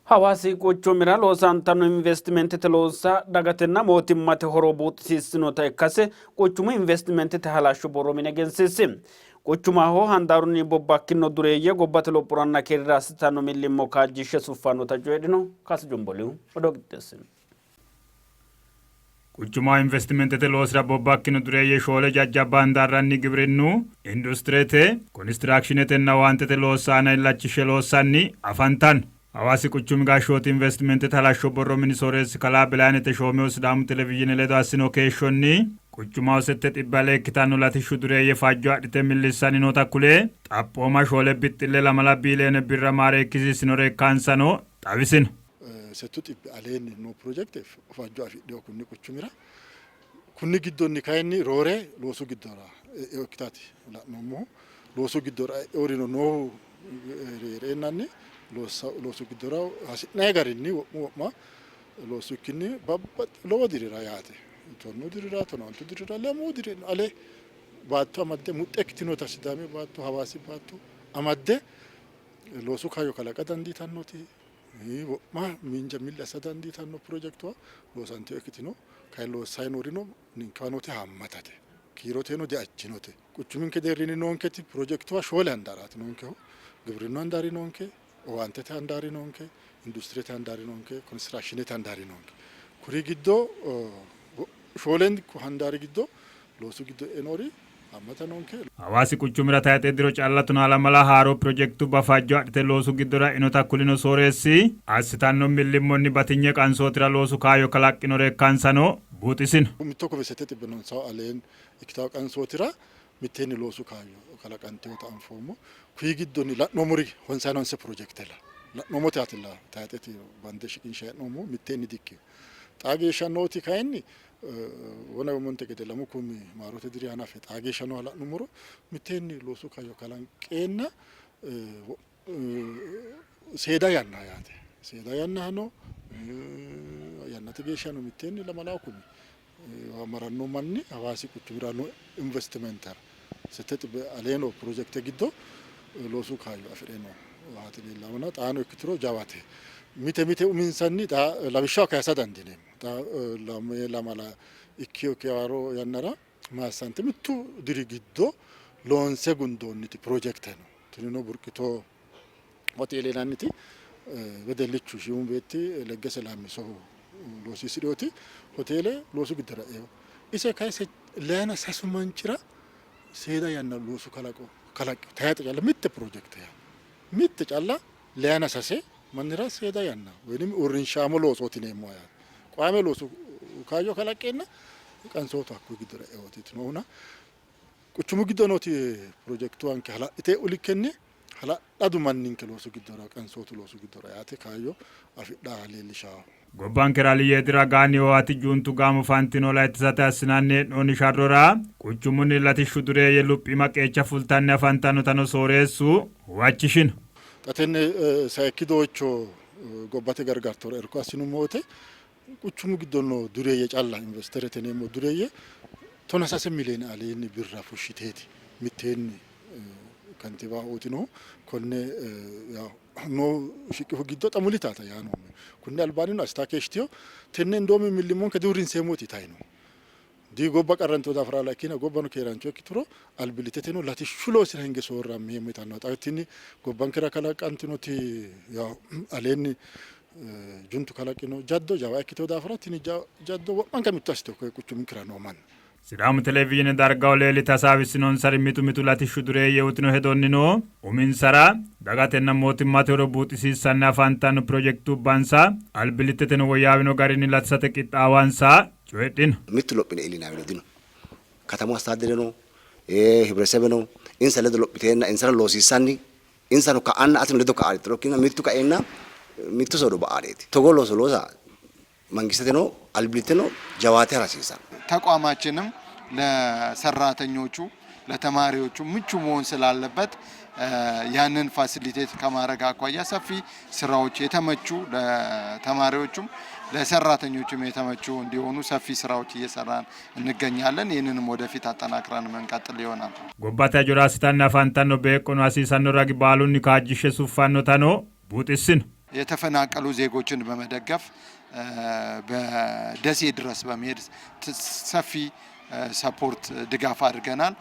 Hawaasi quchumira loosantanno investimentete loossa dagatenna mootimmate horo buuxisiissinota ikkase quchumu investimentete halashsho borro mine egensiisi. Quchumaho handaarunni bobbakkino dureeyye gobbate lophoranna keerira assitanno millimmo kaajjishshe suffannota coyidhino. Kaasu Jombolihu odoo qixxeessino. Quchumaho investimentete loosira bobbakkino dureeyye shoole jajjabba handaarranni gibrinnu, industirete, konistiraakshinetenna owaantete loossa aana illachishshe loossanni afantanno. Hawaasi quchumi gashshooti investimentete halashsho borro mini sooreessi kalaa Belayneh Teshoomehu Sidaamu Televizhiine ledo assino keeshshonni, quchumaho sette xibbe ale ikkitanno latishshu dureeyye fajjo adhite millissanni noota kule, xaphooma shoole bixxille lamala biiliyoone birra maareekkisiissinore ikkansano xawisino. Settu xibbi aleenni noo pirojekte fajjo afidhino kunni quchumira. Kunni giddonni kayinni roore loosu giddora e'ino ikkitaati la'noommohu. Loosu giddora e'eorino noohu hee'reennanni loosu giddora hasi'nanni garinni wo'mu wo'ma loossukkinni babbaxxino lowo dirira yaate tonnu dirira, tonaa ontu dirira, lemuu diri ale baatto amadde muxxe ikkitinota Sidaami baatto, Hawaasi baatto amadde loosu kaayyo kalaqa dandiitannoti wo'ma miinja milli assa dandiitanno pirojektuwa loosantino ikkitino. Kayi loossayi noorino ninkewa nooti haammatate. Kiiroteno diajjinote. Quchuminke deerrinni noonketi pirojektuwa shoole handaaraati noonkehu. Gibrinnu handaari noonke, owaantete handaari noonke, industirete handaari noonke, konistiraakshinete handaari noonke. Kuri giddo shoolenku handaari giddo loosu giddo e'e noori haammata noonke. Hawaasi quchumira tayxe diro calla tonaa lamala haaro pirojekitubba fajjo adhite loosu giddora e'inota kulino sooreessi, assitanno millimmonni batinye qansootira loosu kaayyo kalaqqinore ikkansano buuxisino. Mitto kume sette xibbe noonsahu aleen ikkitanno qansootira mitteenni loosu kaayyo kalaqantinota anfoommo. Kuyi giddonni la'noommori honsayina honse pirojekitella la'noommote yaatella tayxeti bande shiqinshayi hee'noommohu mitteenni dikkino. Xaa geeshsha nooti kayinni wona yoommonte gede lamu kumi maarote diri hanafe xaa geeshsha nooha la'nummoro mitteenni loosu kaayyo kalanqeenna seeda yanna yaate. Seeda yannano yannate geeshshano mitteenni lamalawu kumi maranno manni Hawaasi quchumira noo investimentera sette xibbe alee noo pirojekte giddo loosu kaayyo afi're no yaate leellahona xaano ikkituro jawate. Mite mite uminsanni xa lawishshaho kayisa dandiineemmo. Xa lame lamala ikkino kiwaro yannara maassante mittu diri giddo loonse gundoonniti pirojekte no. Tinino Burqito Hoteele yinanniti wedellichu shiimu beetti Leggese Laammisohu loosiisidhinoti hoteele loosu giddora e'ino. Ise kayi leyana sasu manchira seeda yanna loosu kalaqo kalaqqino. Tayixe calla mitte pirojekte yaa mitte calla leyana sase mannira seeda yanna woynim uurrinshaamo loosooti yineemmoha yaate. Qaame loosu kaayyo kalaqqeenna qansootu hakkuyi giddora e'inooti noohuna Quchumu giddo nooti pirojektuwanke hala'lite e'u likkenni hala'ladu manninke loosu giddora, qansootu loosu giddora eate kaayyo afidha leellishanno. Gobbankera Aliyyeedi ragaanni HWHAT Juntu gaamo fantino ola ittisate assinanni hee'noonni sharrora quchumunni latishshu dureeyye luphiima qeecha fultanni afantannotano sooreessu huwachishino. Xa tenne sayikki dooycho gobbate gargartora irko assinummo wote Quchumu giddo noo dureeyye calla investerete yineemmo dureeyye tona sase miliyoone aleenni birra fushshiteeti mitteenni kantiibaho uyitinohu. Konne noo shiqihu giddo xa muli taata yaa no. Kunni albaannino assita keeshshitino. Tenne indoomi millimmonke diuurrinseemmoti yitayi no. Di gobba qarrantino daafira ikkina gobbano keeraancho ikkituro albilliteteno latishshu loosira hinge soorrammeemmo yitanno. Xa tini gobbankera kalaqantinoti aleenni Juntu kalaqino jaddo jawa ikkitino daafira tini jaddo wo'manka mitto assitino koye quchuminkera noo manna. Sidaamu Televizhiine dargaho leellite hasaawissinonsari mitu mitu latishshu dureeyye uytino hedonnino uminsara, dagatenna mootimmate horo buuxisiissanni afantanno pirojekitubbansa albillitteteno woyyaawino garinni latisate qixxaawansa coyidhino. Mittu lophine iillinanniri dino. Katamu astaadereno, hibiresebeno insa ledo lophiteenna insara loosiissanni Insano ka'anna atino ledo ka'a ikkina mittu kaeenna mittu soodo ba'aareeti. Togoo looso loosa mangisteteno albillitteno jawaate hara hasiissanno. ተቋማችንም ለሰራተኞቹ ለተማሪዎቹ ምቹ መሆን ስላለበት ያንን ፋሲሊቴት ከማድረግ አኳያ ሰፊ ስራዎች የተመቹ ለተማሪዎቹም ለሰራተኞቹም የተመቹ እንዲሆኑ ሰፊ ስራዎች እየሰራን እንገኛለን። ይህንንም ወደፊት አጠናክረን መንቀጥል ይሆናል። Gobbate hajora assitanni afantanno beeqqono hasiisanno ragi baalunni kaajjishshe suffannotano buuxissino. የተፈናቀሉ ዜጎችን በመደገፍ በደሴ ድረስ በመሄድ ሰፊ support ድጋፍ አድርገናል።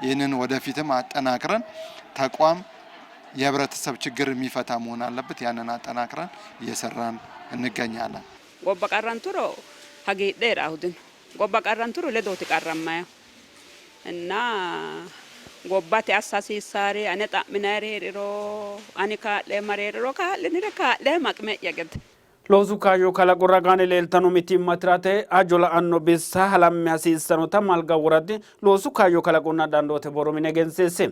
ይህንን ወደፊትም አጠናክረን ተቋም የህብረተሰብ ችግር የሚፈታ መሆን አለበት። ያንን አጠናክረን እየሰራን እንገኛለን። Gobba qarranturo hagiidheera hudino gobba qarranturo ledooti qarrammayo እና gobbate assa hasiissaare ane xa'minayiri heeriro ani kaa'leemmari heeriro kaa'linire kaa'leemma aqime'ya gede. Loosu kaayyo kalaqo ragaanni leeltanno mitiimma tirate hajo la'anno bissa halamme hasiissannota Malga woradi loosu kaayyo kalaqonna dandoote borro mine egensiisi.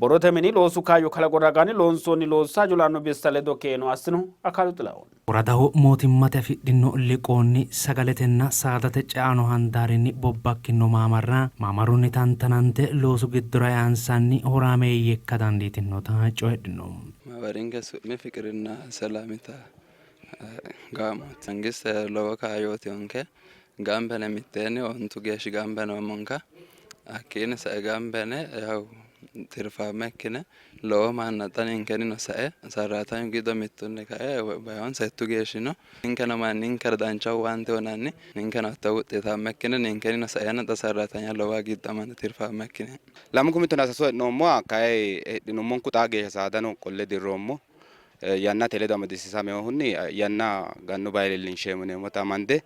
Borrote mini loosu kaayyo kalaqo ragaanni loonsoonni loossa hajo la'anno bissa ledo keeno assino. Akaalu Xilahun. Woradaho mootimmate afidhino liqoonni sagaletenna saadate ceano handaarinni bobbakkino maamarra maamarunni tantanante loosu giddora eansanni horaameeyye ikka dandiitinota coyidhino. Maabarinke su'mi Fiqirinna Selamita gaamooti. Mangiste lowo kaayyooti uyinonke gambene mitteenni ontu geeshshi gambe noommonka hakkiinni sae gambene yawu tirfaamma ikkine lowo manna xa ninkenino sae sarratanyu giddo mittunni kae bayihoon settu geeshshi no. Ninkeno manninkera dancha owaante uyinanni ninkeno hatto wuxxitaamma ikkine ninkenino saeenna xa sarratanya lowo hagiidhamanna tirfaamma ikkine. Lamu kumi tonaa sasu e'noommoha kayi hidhinummonku xaa geeshsha saadano qolle dirroommo. Yannate ledo amadisiisaminohunni yanna gannu bayi leellinsheemmo yineemmota amande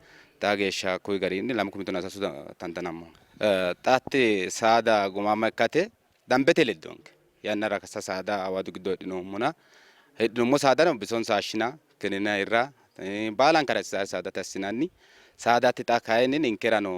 xaa geeshsha kuyi garinni lamu kumi tonaa sasu tantanammo. Xaatti saada gumaamma ikkate dambete leddonke yannara kasa saada awadu giddo hidhinoommona hidhinummo saadano bisonsa hashshina kinina irra baalankare saadate assinanni saadate xa kayinni ninkerano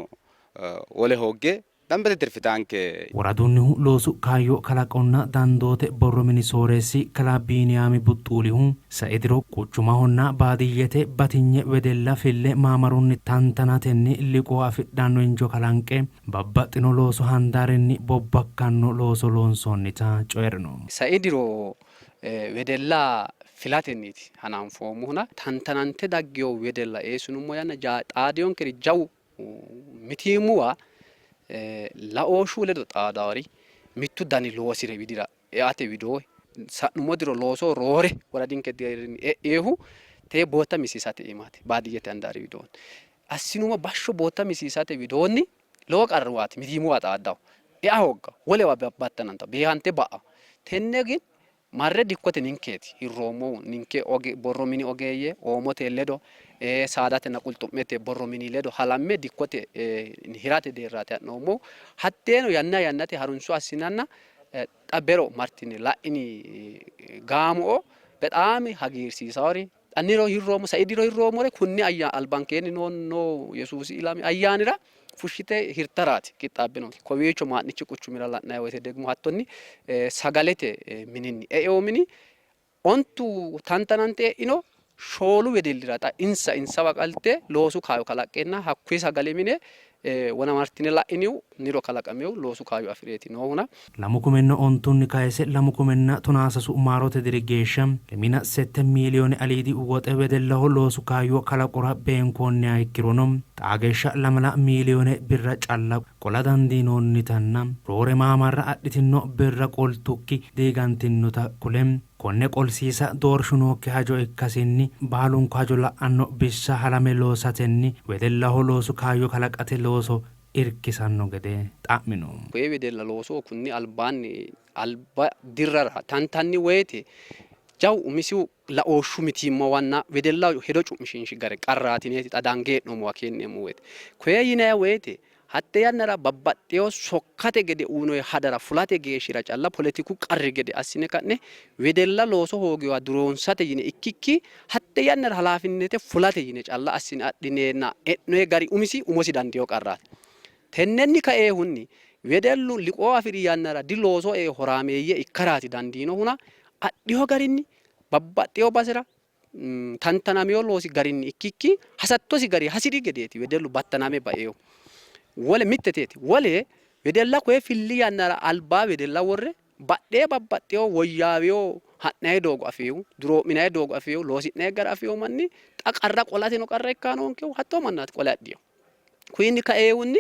wole hoogge dambete tirfitanke. Woradunnihu loosu kaayyo kalaqonna dandoote borro mini sooreessi kalaa Biiniyaami Buxxuulihu sai diro quchumahonna baadiyyete batinye wedella fille maamarunni tantanatenni liqoo afidhanno injo kalanqe babbaxxino loosu handaarinni bobbakkanno looso loonsoonnita coyi'rino. Sai diro wedella filatenniiti hananfoommohuna tantanante daggino wedella eessinummo yanna xaadinonkeri jawu mitiimmuwa laooshshu ledo xaadaari mittu dani loosire widira eate widoo sa'nummo diro looso roore woradinke deerrinni e'eehu tee bootta misiisate iimaati baadiyyete handaari widoonni assinumo bashsho bootta misiisate widoonni lowo qarruwaati mitiimuwa xaaddaho ea hoogga wolewa battananta beehante ba'a tenne gin marre dikkote ninkeeti hirroommohu ninke borro mini ogeeyye oomote ledo saadatenna qulxu'mete borro mini ledo halamme dikkote hirate deerraati ha'noommohu. Hatteeno yanna yannate harunso assinanna xa bero martine la'ini gaamo'o bexaami hagiirsiisaori xa niro hirroommo sai diro hirroommore kunni albankeenni noo Yesuusi ilami ayyaanira fushshite hirtaraati qixxaabbe nooti. Kowiicho Maa'nichi quchumira la'nanni woyte degmo hattonni sagalete mininni e'eo mini ontu tantanante e'ino shoolu wedellira xa insa insawa qalte loosu kaayyo kalaqqeenna hakkuyi sagale mine wona martine la'inihu niro kalaqamehu loosu kaayyo afi'reeti noohuna. Lamu kumenna ontunni kayise lamu kumenna tonaa sasu maarote diri geeshsha lemina sette miiliyoone aliidi woxe wedellaho loosu kaayyo kalaqora beenkoonniha ikkirono xaa geeshsha lamala miiliyoone birra calla qola dandiinoonnitanna roore maamarra adhitino birra qoltukki diigantinota kule konne qolsiisa doorshu nookki hajo ikkasinni baalunku hajo la'anno bissa halame loosatenni wedellaho loosu kaayyo kalaqate looso irkisanno gede xa'mino. Koye wedella looso kunni albaanni alba dirrara tantanni woyte jawu umisihu laooshshu mitiimmawanna wedella hedo cu'mishiinshi gare qarraatineeti xa dange hee'noommowa keenneemmo woyte koye yinanni woyte hatte yannara babbaxxeyo sokkate gede uyinoyi hadara fulate geeshshira calla poletiku qarri gede assine ka'ne wedella looso hoogiwa duroonsate yine ikkikki hatte yannara halaafinnete fulate yine calla assine adhineenna e'noyi gari umisi umosi dandiino qarraati. Tennenni kaeehunni wedellu liqoo afi'ri yannara dilooso ee horaameeyye ikkaraati dandiinohuna adhiho garinni babbaxxeyo basera tantanamiyo loosi garinni ikkikki hasattosi gari hasiri gedeeti wedellu battaname baeehu. Wole mitteteeti. Wole wedella koye filli yannara alba wedella worre badhee babbaxxeyo woyyaaweyo ha'nayi doogo afeehu duroo'minayi doogo afeehu loosi'nayi gara afeehu manni xa qarra qolateno qarra ikkaa noonkehu hattoo mannaati qole adhiyo. Kuyinni kaeehunni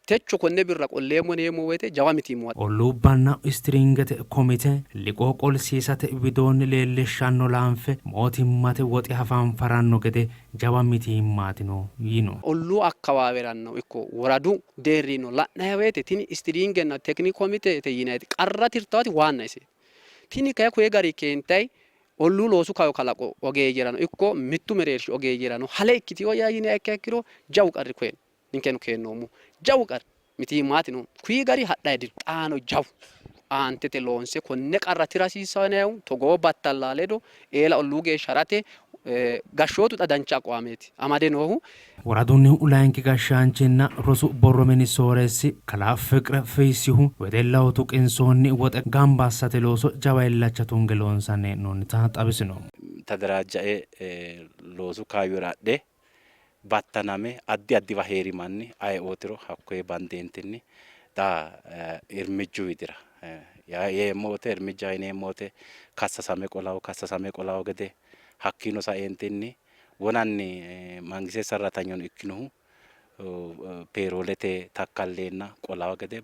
Techo konne birra qolleemmo yineemmo woyte jawa mitiimmuwa. Olluubbanna Istiriingete komite liqoo qolsiisate widoonni leellishshanno laanfe mootimmate woxi hafanfaranno gede jawa mitiimmaatino yiino. Olluu akkawaawerano ikko woradu deerrinnino la'nanni woyte tini Istiriingenna tekini komitete yinanniti qarra tirtawoti waanna iseeti. Tini kayi koye gari keentay olluu loosu kayo kalaqo ogeeyyerano ikko mittu mereershi ogeeyyerano hale ikkitino yaa yiniha ikkiha ikkiro jawu qarri koye no. Ninkeno keennoommo. Jawu qarri mitiimmaati no. Kuyi gari hadhayi dino. Xaano jawu aantete loonse konne qarra tira hasiissanno yinayihu togoo battalla ledo eela olluu geeshsha harate gashshootu xa dancha aqwaameeti amade noohu. Woradunnihu layinki gashshaanchinna rosu borro mini sooreessi kalaa Fiqre Fiissihu wedellaho tuqinsoonni woxe gamba assate looso jawa illacha tunge loonsanni hee'noonnita xawisino. Tadaraajjae loosu kaayyora adhe battaname addi addiwa hee'ri manni ayeootiro hakkoye bandeentinni xa irmijju widira yeemmo wote irmijjaho yineemmo wote kassasame qolawo kassasame qolawo gede hakkiino saeentinni wonanni mangiste sarratanyono ikkinohu peeroolete takkalleenna qolawo gede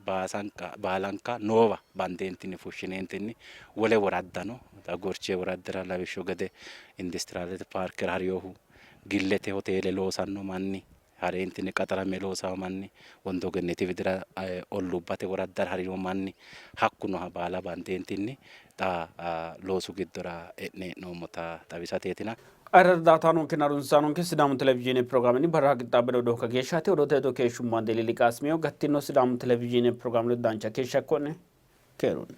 baalanka noowa bandeentinni fushshineentinni wole woraddano xa Gorchee woraddira lawishshu gede industiraalete paarkera harinohu gillete hoteele loosanno manni hareentinni qaxarame loosawo manni Wondo Genneti widira olluubbate woraddara harino manni hakkunoha baala bandeentinni xa loosu giddora e'ne hee'noommota xawisateetina. Ayirrado daatanonkenna harunsaanonke Sidaamu Televizhiine pirogiraamenni barra qixxaabbino odoo kageeshshaati. Odoote ledo keeshshummo Andeeli Liqaasimiyo. Gattino Sidaamu Televizhiine pirogiraame ledo dancha keeshsha ikko'ne. Keerunni.